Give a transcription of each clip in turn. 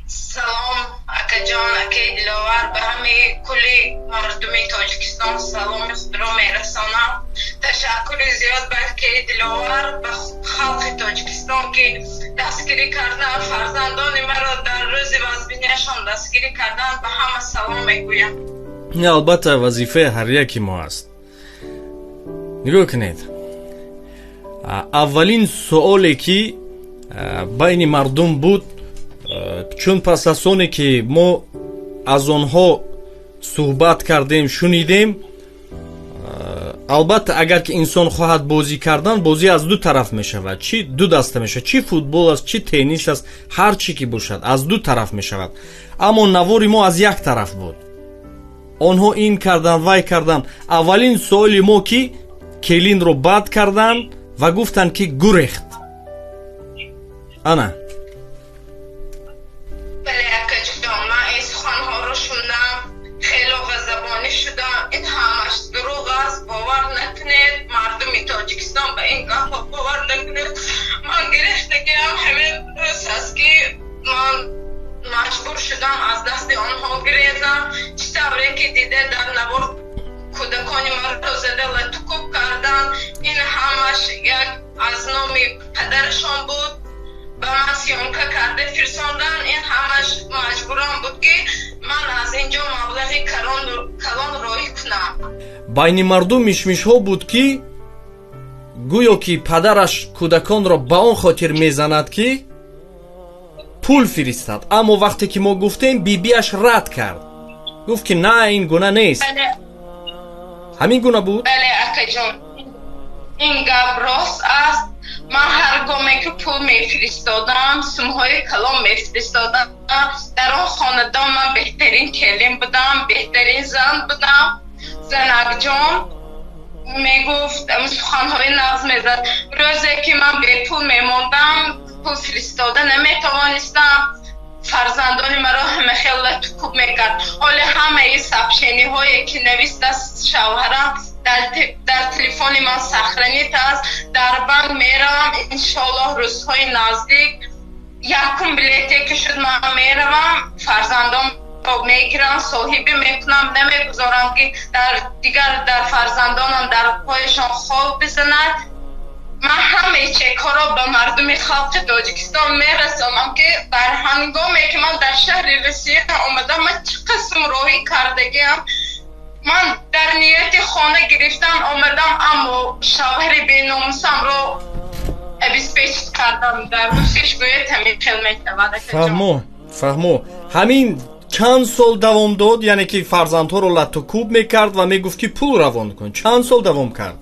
Салом, акаҷон, акаи Диловар, ба ҳамаи кулли мардуми Тоҷикистон саломи худро мерасонам. Ташаккури зиёд ба акаи Диловар, ба халқи Тоҷикистон, ки дастгирӣ кардан, фарзандони маро дар рӯзи вазбинияшон дастгирӣ кардан, ба ҳама салом мегӯям. Ин албатта вазифаи ҳар яки мо аст. Нигоҳ кунед, аввалин суоле ки байни мардум буд, чун пас аз оне ки мо аз онҳо суҳбат кардем, шунидем, албатта, агар ки инсон хоҳад бозӣ кардан, бозӣ аз ду тараф мешавад, чӣ ду даста мешавад, чӣ футбол аст, чӣ теннис аст, ҳар чӣ ки бошад, аз ду тараф мешавад. Аммо навори мо аз як тараф буд. Онҳо ин кардан, вай кардан. Аввалин суоли мо, ки келинро бад карданд ва гуфтанд, ки гурехт. Ана. Бале, акаҷон, ман ин суханҳоро шунидам, хело ғазабонӣ шудам. Ин ҳамаш дурӯғ аст, бовар накунед. Мардуми Тоҷикистон, ба ин гапҳо бовар накунед. Ман гирифтагиам ҳамин рӯз аст, ки ман маҷбур шудам аз дасти онҳо гирезам. Чӣ тавре ки диде, дар навор кӯдакони маро зада латукӯб карданд. Ин ҳамаш як аз номи падарашон буд, ба ман съёмка карда фирсондан. Ин ҳамаш маҷбурам буд, ки ман аз ин ҷо маблағи калон роҳӣ кунам. Байни мардум мишмишҳо буд, ки гӯё ки падараш кӯдаконро ба он хотир мезанад, ки пул фиристад. Аммо вақте ки мо гуфтем, бибиаш рад кард, гуфт, ки на, ин гуна нест. Ҳамин гуна буд? Бале, акаҷон, ин гап рост аст. Ман ҳар гоме ки пул мефиристодам, сумҳои калон мефиристодам, дар он хонадон ман беҳтарин келин будам, беҳтарин зан будам. Занакҷон мегуфт, суханҳои нағз мезад. Рӯзе ки ман бепул мемондам, пул фиристода наметавонистам, фарзандони маро ҳама хел латукӯб мекард. Ҳоле ҳамаи сообщение ҳое ки навистааст шавҳарам, дар телефони ман сохранить аст. Дар банк меравам, иншоаллоҳ, рӯзҳои наздик якум билете ки шуд, ман меравам, фарзандонро мегирам, соҳибӣ мекунам. Намегузорам, ки дар дигар дар фарзандонам дар пояшон хол бизанад. Ман ҳамаи чекҳоро ба мардуми халқи Тоҷикистон мерасонам, ки дар ҳангоме ки ман дар шаҳри Русия омадам, ман чӣ қисм роҳӣ кардагиам. Ман дар нияти хона гирифтан омадам, аммо шавҳари беномусамро обеспечить кардам. Дар русиш гӯяд, ҳамин хел мешавад. Фаҳмо, фаҳмо. Ҳамин чанд сол давом дод, яъне ки фарзандҳоро латтукӯб мекард ва мегуфт, ки пул равон кун? Чанд сол давом кард?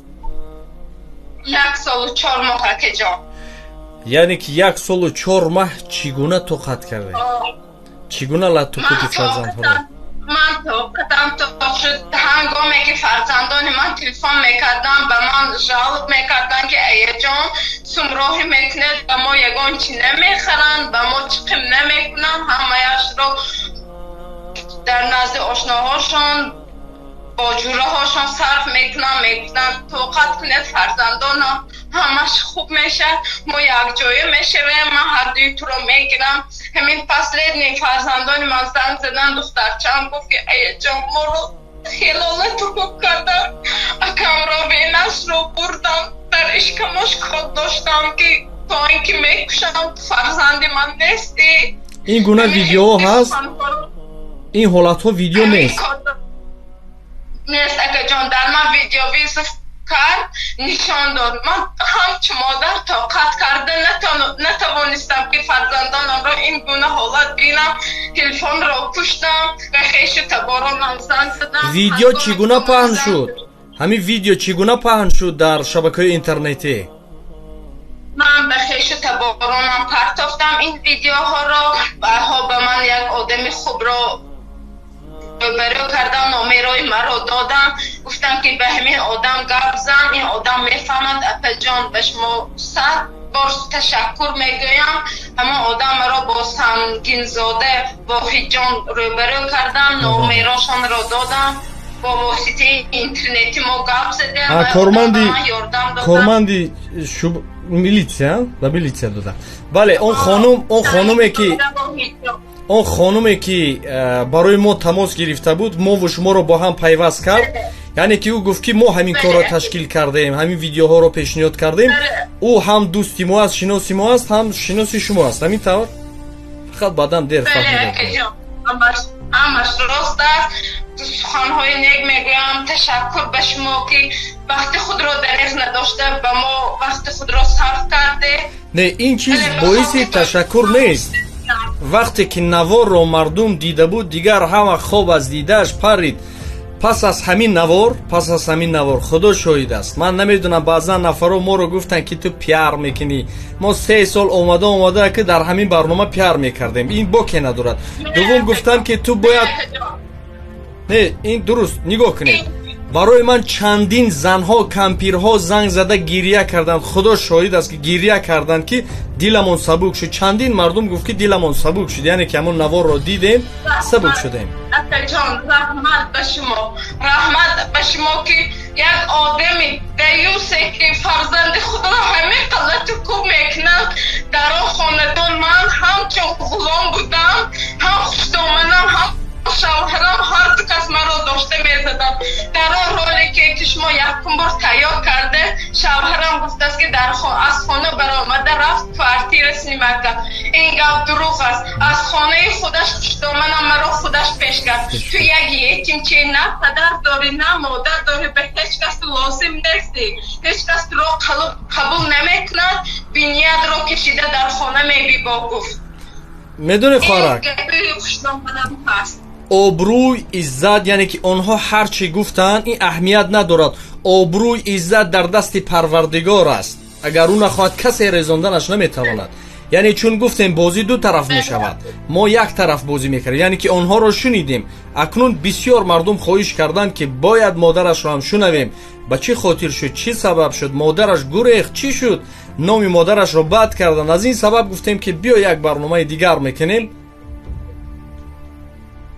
1 солу 4 моҳ, акаҷон. Яъне ки 1 солу 4 моҳ чӣ гуна тоқат кардед? Чӣ гуна латтукӯби фарзандҳоро? Ман тоқатам тоқ шуд, ҳангоме ки фарзандони ман телефон мекарданд, ба ман жалоб мекарданд, ки аяҷон, сум роҳӣ мекунед, ба мо ягон чӣ намехаранд, ба мо чиқим намекунанд. Ҳамаяшро дар назди ошноҳошон, бо ҷураҳошон сарф мекунам. Мегуфтанд: «Тоқат кунед, фарзандонам, ҳамаш хуб мешавад, мо якҷоя мешавем, ман ҳардуи туро мегирам». Ҳамин последний фарзандони ман занг задан, духтарчаам гуфт, ки аяҷон, моро хело латукӯб кардам, акамро бенашро бурдам, дар ишкамош код доштам, ки то ин ки мекушам, фарзанди ман нестӣ. Ин гуна видеоҳо ҳаст? Ин ҳолатҳо видео нест? Нест, акаҷон. Дар ман видеовызов кард, нишон дод. Ман ҳамчу модар тоқат карда натавонистам, ки фарзандонамро ин гуна ҳолат бинам. Телефонро куштам, ба хешу таборонам занг задам. Видео чӣ гуна паҳн шуд? Ҳамин видео чӣ гуна паҳн шуд дар шабакаҳои интернетӣ? Ман ба хешу таборонам партофтам ин видеоҳоро. Баъдҳо ба ман як одами хубро рӯбарӯ кардам, номерои маро додам, гуфтам, ки ба ҳамин одам гап зан, ин одам мефаҳмад. Апаҷон, ба шумо сад бор ташаккур мегӯям. Ҳамон одам маро бо Сангинзода Воҳидҷон рӯбарӯ кардам, номерошонро додам, бо воситаи интернети мо гап задем. Корманди, корманди милитсия, ба милитсия дода. Бале, он хонум, он хонуме ки Он хонуме ки барои мо тамос гирифта буд, мову шуморо бо ҳам пайваст кард, яъне ки ӯ гуфт ки мо ҳамин корро ташкил кардаем, ҳамин видеоҳоро пешниҳод кардем. Ӯ ҳам дӯсти мо аст, шиноси мо аст, ҳам шиноси шумо аст. Ҳамин тавр? Фақат баъдан дер фаҳмидам. Ҳамаш рост аст. Суханҳои нек мегӯям. Ташаккур ба шумо ки вақти худро дареғ надошта ба мо вақти худро сарф карде. Не, ин чиз боиси ташаккур нест. Вақте ки наворро мардум дида буд, дигар ҳама хоб аз дидааш парид. Пас аз ҳамин навор, Худо шоҳид аст, ман намедонам, баъзан нафарҳо моро гуфтанд ки ту пиар мекунӣ. Мо 3 сол омада ки дар ҳамин барнома пиар мекардем, ин боке надорад. Дуввум гуфтам ки ту бояд, не, ин дуруст, нигоҳ кунед, барои ман чандин занҳо, кампирҳо занг зада гирия карданд. Худо шоҳид аст ки гирия карданд ки диламон сабук шуд. Чандин мардум гуфт ки диламон сабук шуд, яъне ки ҳамон наворро дидем, сабук шудем. Акаҷон, раҳмат ба шумо, раҳмат ба шумо ки як одами даюсе ки фарзанди худро ҳамин қалату кӯб мекунад. Дар он хонадон ман ҳамчун ғулом будам, ҳам хушдоманам, ҳам шавҳарам, ҳар ду кас маро дошта мезаданд. Дар он ролике ки шумо якум бор тайёр карда, шавҳарам гуфтааст ки аз хона баромада рафт квартира снимать кард. Ин гап дурӯғ аст. Аз хонаи худаш хушдоманам маро худаш пеш кард. Ту як ятимче, на падар дорӣ, на модар дорӣ, ба ҳеҷ кас лозим нестӣ, ҳеҷ кас туро қабул намекунад. Биниятро кашида дар хона мебибо гуфт. Медонӣ хоҳарак, хушдоманам ҳаст. Обрӯй, иззат, яъне ки онҳо ҳар чӣ гуфтанд, ин аҳамият надорад. Обрӯй, иззат дар дасти Парвардигор аст. Агар ӯ нахоҳад, касе резонданаш наметавонад. Яъне чун гуфтем, бозӣ ду тараф мешавад, мо як тараф бозӣ мекардем, яъне ки онҳоро шунидем. Акнун бисёр мардум хоҳиш карданд ки бояд модарашро ҳам шунавем. Ба чӣ хотир шуд, чӣ сабаб шуд, модараш гурехт, чӣ шуд, номи модарашро бад карданд. Аз ин сабаб гуфтем ки биё як барномаи дигар мекунем.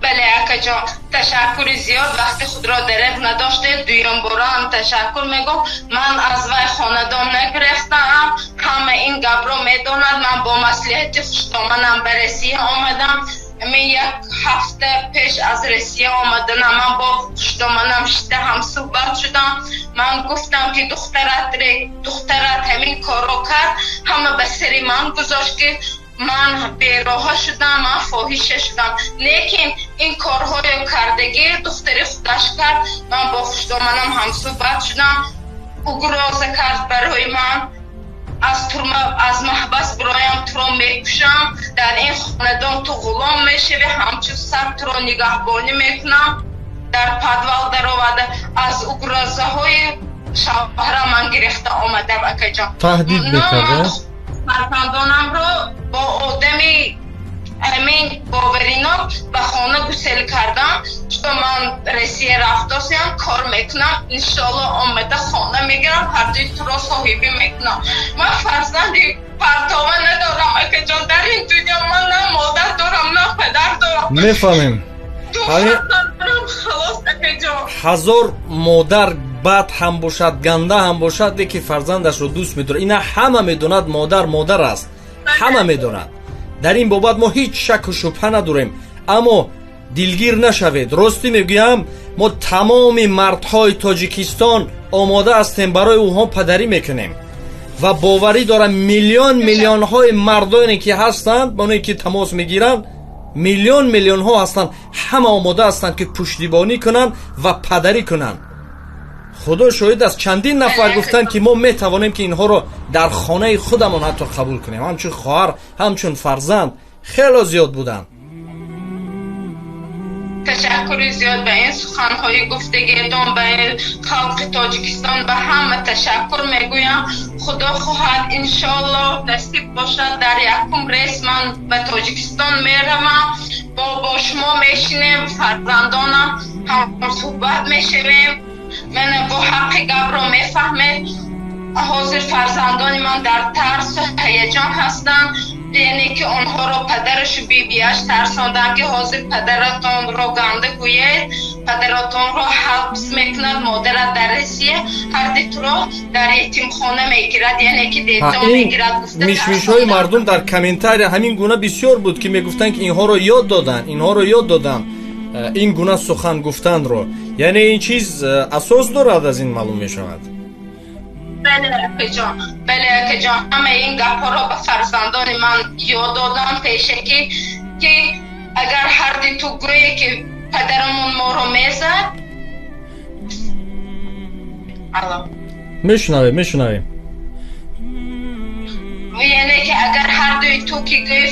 Бале акаҷон, ташаккури зиёд, вақти худро дареғ надоштед. Дуюм бора ҳам ташаккур мегӯм. Ман аз вай хонадон нагирифтаам, ҳама ин гапро медонад. Ман бо маслиҳати хушдоманам ба Россия омадам. Ман як ҳафта пеш аз Россия омаданам ман бо хушдоманам шида ҳамсуҳбат шудам. Ман гуфтам ки духтарат ҳамин корро кард, ҳама ба сари ман гузошт ки ман бероҳа шудам, ман фоҳиша шудам. Лекин ин корҳоро кардагӣ духтари худаш кард. Ман бо хушдоманам ҳамсуҳбат шудам, угроза кард барои ман, аз турма, аз маҳбас бироям туро мекушам, дар ин хонадон ту ғулом мешавӣ, ҳамчун сар туро нигаҳбонӣ мекунам. Дар подвал дароварда аз угрозаҳои шавҳарам ман гирифта омадам акаҷон. Таҳдид мекард? Фарзандонамро бо одами ҳамин боваринок ба хона гусел кардам, чун ман Россия рафтосиям, кор мекунам, иншоалло омада хона мегирам, ҳардуи туро соҳибӣ мекунам. Ман фарзанди партова надорам акаҷон, дар ин дунё ман на модар дорам, на падар дорам. Мефаҳмем. Халос акаҷон. Ҳазор модар бад ҳам бошад, ганда ҳам бошад, лекин фарзандашро дӯст медорад. Ина ҳама медонад, модар модар аст, ҳама медонад. Дар ин бобат мо ҳеҷ шаку шубҳа надорем. Аммо дилгир нашавед. Ростӣ мегӯям, мо тамоми мардҳои Тоҷикистон омода ҳастем, барои онҳо падарӣ мекунем ва боварӣ дорам миллион миллионҳои мардоне ки ҳастанд, оне ки тамос мегиранд, миллион миллионҳо ҳастанд, ҳама омода ҳастанд ки пуштибонӣ кунанд ва падарӣ кунанд. Худо шоҳид аст, чандин нафар гуфтанд ки мо метавонем ки инҳоро дар хонаи худамон ҳатто қабул кунем, ҳамчун хоҳар, ҳамчун фарзанд. Хело зиёд буданд. Ташаккури зиёд ба ин суханҳои гуфтагиатон, ба халқи Тоҷикистон, ба ҳама ташаккур мегӯям. Худо хоҳад иншоалло насиб бошад, дар якум рейс ман ба Тоҷикистон меравам, бо шумо мешинем, фарзандонам ҳамсуҳбат мешавем. Ман бо ҳаққи гапро мефаҳмед. Ҳозир фарзандони ман дар тарсу ҳаяҷон ҳастанд, яъне ки онҳоро падарашу бибиаш тарсонданд ки ҳозир падаратонро ганда гӯед, Падаратонро ҳабс мекунад, модарат дар Россия, ҳарди туро дар ятимхона мегирад, яъне ки детдом мегирад. Мишмишҳои мардум дар комментария ҳамин гуна бисёр буд, ки мегуфтанд, ки инҳоро ёд доданд, инҳоро ёд доданд ин гуна сухан гуфтанро. Яъне ин чиз асос дорад, аз ин маълум мешавад. Бале, акаҷон, бале, акаҷон, ҳамаи ин гапҳоро ба фарзандони ман ёд додам пешакӣ, ки агар ҳарди ту гӯе, ки падарамон моро мезад. Алло. Мешунавем, мешунавем. Яъне ки агар ҳардуи ту ки гӯи,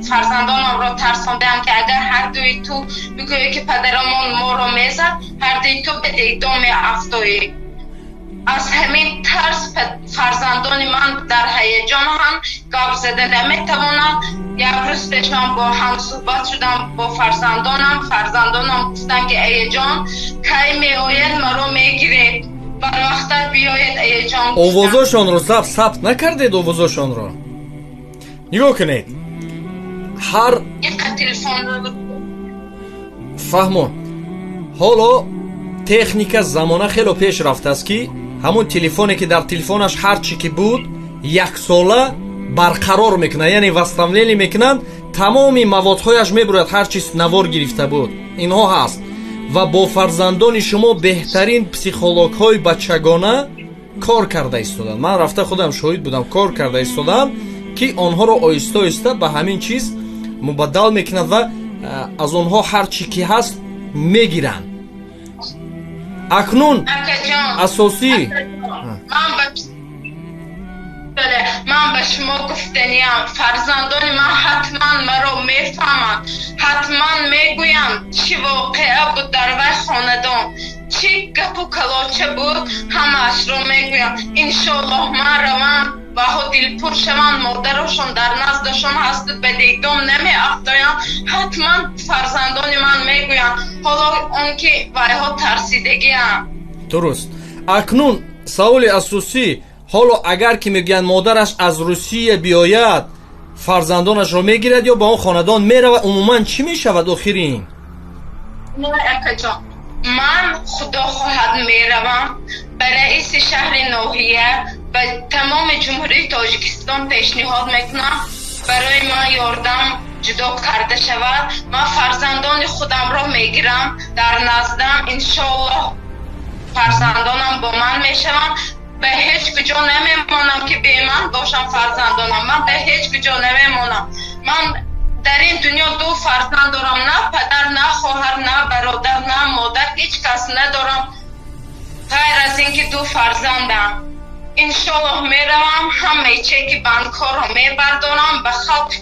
фарзандонамро тарсондаам, ки агар ҳардуи ту бигӯе, ки падарамон моро мезад, ҳардуи ту ба детдом меафтоӣ. Аз ҳамин тарс фарзандони ман дар ҳаяҷон ҳам гап зада наметавонанд. Як рӯз пеш ман бо ҳам суҳбат шудам бо фарзандонам. Фарзандонам гуфтанд, ки аяҷон, кай меояд, маро мегиред, барвақттар биёед, аяҷон. Овозошонро сабт накардед? Овозошонро нигоҳ кунед, ҳар телефон. Фаҳмо, ҳоло техника замона хело пеш рафтааст, ки ҳамон телефоне, ки дар телефонаш ҳар чӣ ки буд, яксола барқарор мекунад, яъне восстановление мекунанд, тамоми маводҳояш мебурад, ҳар чиз навор гирифта буд, инҳо ҳаст. Ва бо фарзандони шумо беҳтарин психологҳои бачагона кор карда истоданд. Ман рафта худам шоҳид будам, кор карда истодам, ки онҳоро оҳиста оҳиста ба ҳамин чиз мубаддал мекунад ва аз онҳо ҳар чӣ ки ҳаст мегиранд. Акнун асосӣ Ман ба шумо гуфтаниям, фарзандони ман ҳатман маро мефаҳманд, ҳатман мегӯянд, чӣ воқеа буд дар вай хонадон, чӣ гапу калоча буд, ҳамаашро мегӯям. Иншоаллоҳ, ман равам, ваҳо дилпур шаванд, модарошон дар наздашон ҳасту ба детдом намеафтоянд. Ҳатман фарзандони ман мегӯянд, ҳоло он ки вайҳо тарсидагианд. Дуруст. Акнун саволи асосӣ: ҳоло агар ки мегӯянд модараш аз Русия биёяд, фарзандонашро мегирад ё ба он хонадон меравад? Умуман чӣ мешавад охирин? Не, акаҷон, ман худо хоҳад меравам, ба раиси шаҳри ноҳия, ба тамоми Ҷумҳурии Тоҷикистон пешниҳод мекунам, барои ман ёрдам ҷудо карда шавад. Ман фарзандони худамро мегирам дар наздам. Иншоаллоҳ, фарзандонам бо ман мешаванд. Ба ҳеҷ куҷо намемонам, ки бе ман бошам фарзандонам. Ман ба ҳеҷ куҷо намемонам. Ман дар ин дунё ду фарзанд дорам, на падар, на хоҳар, на бародар, на модар, ҳеҷ кас надорам ғайр аз ин ки ду фарзандам. Иншоаллоҳ, меравам, ҳамаи чеки банкҳоро мебардорам, ба халқи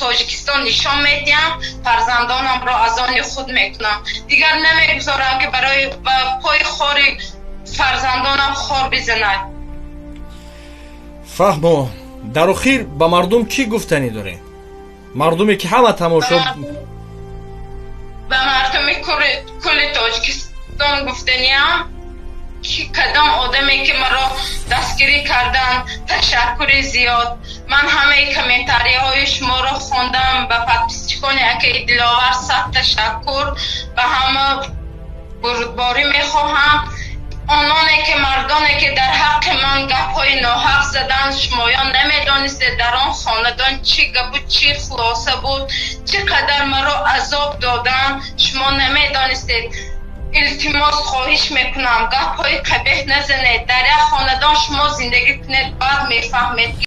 Тоҷикистон нишон медиҳам, фарзандонамро аз они худ мекунам. Дигар намегузорам, ки барои ба пои хори фарзандонам хор бизанад. Фаҳмо. Дар охир ба мардум чӣ гуфтанӣ доред, мардуме ки ҳама тамошо? Ба мардуми кулли Тоҷикистон гуфтаниям, ки кадом одаме ки маро дастгирӣ карданд, ташаккури зиёд. Ман ҳамаи комментарияҳои шуморо хондам. Ба подписчикони акаи Диловар сад ташаккур, ба ҳама бурдборӣ мехоҳам. Ононе ки, мардоне ки дар ҳаққи ман гапҳои ноҳақ заданд, шумоён намедонистед, дар он хонадон чӣ гапу чӣ хулоса буд, чӣ қадар маро азоб доданд, шумо намедонистед. Илтимос, хоҳиш мекунам, гапҳои қабеҳ назанед. Дар як хонадон шумо зиндагӣ кунед, баъд мефаҳмед.